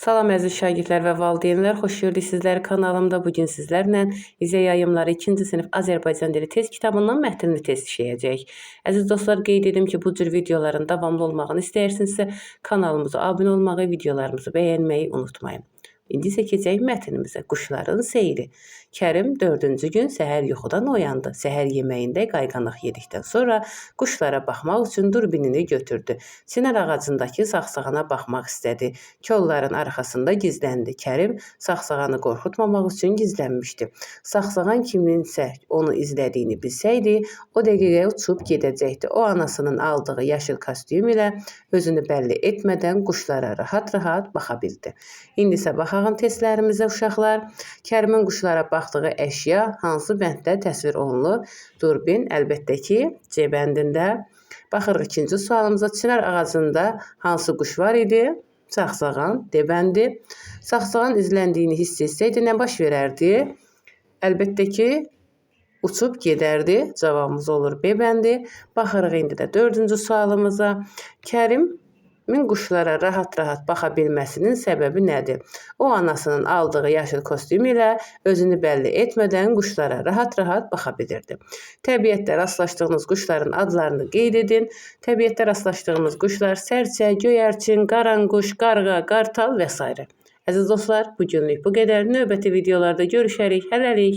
Salam əziz şagirdlər və valideynlər, xoş gördük sizləri kanalımda. Bu gün sizlərlə İzə Yayımları 2-ci sinif Azərbaycan dili test kitabından mətnli test işləyəcəyik. Əziz dostlar, qeyd edim ki, bu cür videoların davamlı olmağını istəyirsinizsə, kanalımıza abunə olmağı, videolarımızı bəyənməyi unutmayın. İndi isə keçək mətnimizə. Quşların seyri. Kərim dördüncü gün səhər yuxudan oyandı. Səhər yeməyində qayğanaq yedikdən sonra quşlara baxmaq üçün durbinini götürdü. Çinar ağacındakı saqsağana baxmaq istədi. Kolların arxasında gizləndi. Kərim saqsağanı qorxutmamaq üçün gizlənmişdi. Saqsağan kiminsə onu izlədiyini bilsəydi, o dəqiqə uçub gedəcəkdi. O anasının aldığı yaşıl kostyum ilə özünü bəlli etmədən quşlara rahat-rahat baxa bildi. İndi isə baxağın testlərimizə uşaqlar. Kərimin quşlara baxdığı əşya hansı bənddə təsvir olunub? Durbin, əlbəttə ki, C bəndində. Baxırıq ikinci sualımıza. Çınar ağacında hansı quş var idi? Saqsağan, D bəndi. Saqsağan izləndiyini hiss etsəydi nə baş verərdi? Əlbəttə ki, uçub gedərdi. Cavabımız olur B bəndi. Baxırıq indi də dördüncü sualımıza. Kərimin quşlara rahat-rahat baxa bilməsinin səbəbi nədir? O anasının aldığı yaşıl kostyum ilə özünü bəlli etmədən quşlara rahat-rahat baxa bilirdi. Təbiətdə rastlaşdığınız quşların adlarını qeyd edin. Təbiətdə rastlaşdığımız quşlar sərçə, göyərçin, qaranquş, qarğa, qartal və s. Əziz dostlar, bu günlük bu qədər. Növbəti videolarda görüşərik. Hələlik.